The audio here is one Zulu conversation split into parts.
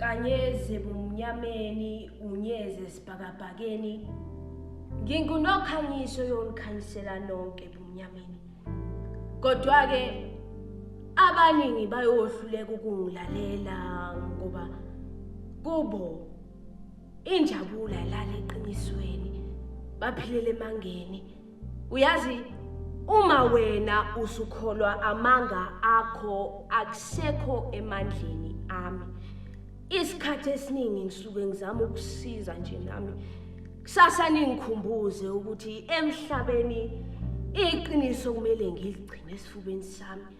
Kanyeze bumnyameni unyeze esibhakabhakeni ngingunokhanyiso yonikhanyisela nonke bumnyameni kodwa-ke abaningi bayohluleka ukungilalela ngoba kubo injabulo ayilala eqinisweni baphilele emangeni uyazi uma wena usukholwa amanga akho akusekho emandleni ami isikhathi esiningi ngisuke ngizama ukusiza nje nami kusasa ningikhumbuze ukuthi emhlabeni iqiniso kumele ngiligcine esifubeni sami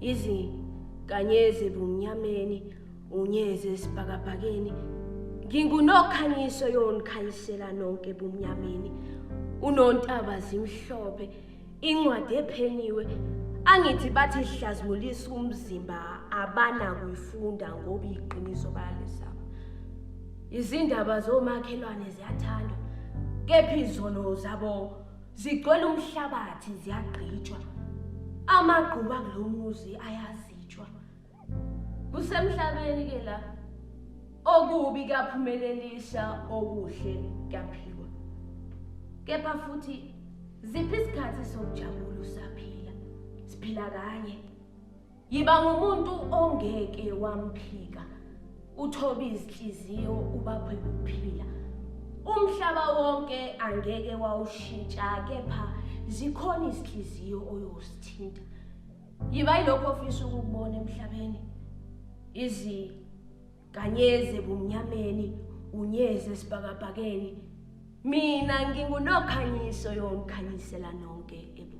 Izinkanyezi ebumnyameni, unyezi esibhakabhakeni. Ngingunokhanyiso yonikhanyisela nonke ebumnyameni. Unontaba zimhlophe, incwadi ephenyiwe. Angithi bathi hlazimulisa umzimba abanakuyifunda ngoba iqiniso bayalesaba. Izindaba zomakhelwane ziyathandwa, kepha izono zabo Zigcwele umhlabathi ziyagqitshwa. Amagquba kulomuzi ayazitshwa. Kusemhlabeni ke la. Okubi kuyaphumelelisa okuhle kuyaphikwa. Kepha futhi ziphi isikhathi sokujabula usaphila? Siphila kanye. Yiba ngumuntu ongeke wamphika, uthobe izinhliziyo ubaphe ukuphila. Umhlaba wonke angeke wawushintsha kepha zikhona izinhliziyo oyozithinta. Yiba yilokho ofisa ukukubona emhlabeni. Izinkanyezi ebumnyameni, unyezi esibhakabhakeni. Mina ngingunokhanyiso yonikhanyisela nonke ebumnyameni.